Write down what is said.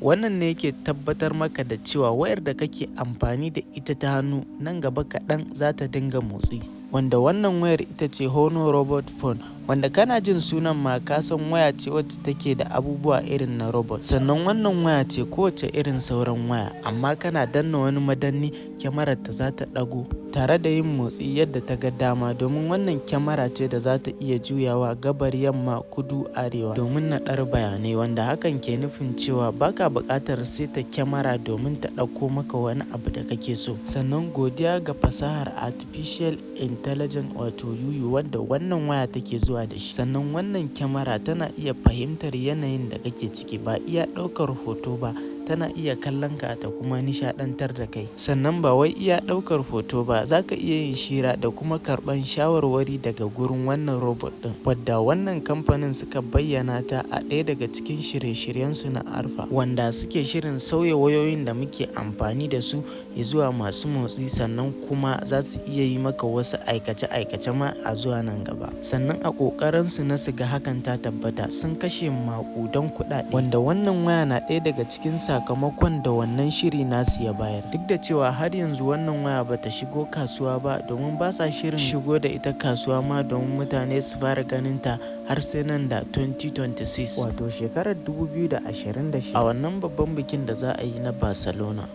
Wannan ne yake tabbatar maka da cewa wayar da kake amfani da ita ta hannu nan gaba kaɗan za ta dinga motsi. Wanda wannan wayar ita ce Honor Robot Phone, wanda kana jin sunan ma ka san waya ce wacce take da abubuwa irin na robot. Sannan wannan waya ce kowace irin sauran waya, amma kana danna wani madanni, kyamarar ta za ta ɗago tare da yin motsi yadda ta ga dama, domin wannan kyamara ce da za ta iya juyawa gabar, yamma, kudu, arewa domin naɗar bayanai, wanda hakan ke nufin cewa baka buƙatar saita kyamara domin ta ɗauko maka wani abu da kake so. Sannan godiya ga fasahar artificial intelligence, wato AI, wanda wannan waya take zuwa da shi. Sannan wannan kyamara tana iya fahimtar yanayin da kake ciki, ba iya ɗaukar hoto ba, tana iya kallon ka ta kuma nishaɗantar da kai. Sannan ba wai iya ɗaukar hoto ba, za ka iya yin hira da kuma karɓan shawarwari daga gurin wannan robot ɗin, wadda wannan kamfanin suka bayyana ta a ɗaya daga cikin shirye-shiryensu na Alpha, wanda suke shirin sauya wayoyin da muke amfani da su zuwa masu motsi. Sannan kuma za su iya yi maka wasu aikace-aikace ma a zuwa nan gaba. Sannan a ƙoƙarinsu na su ga hakan ta tabbata, sun kashe maƙudan kuɗaɗe, wanda wannan waya na ɗaya daga cikin sakamakon da wannan shiri nasu ya bayar. Duk da cewa har yanzu wannan waya bata shigo kasuwa ba, domin ba sa shirin shigo da ita kasuwa ma domin mutane su fara ganin ta har sai nan da 2026, wato shekarar 2026, a wannan babban bikin da za a yi na Barcelona.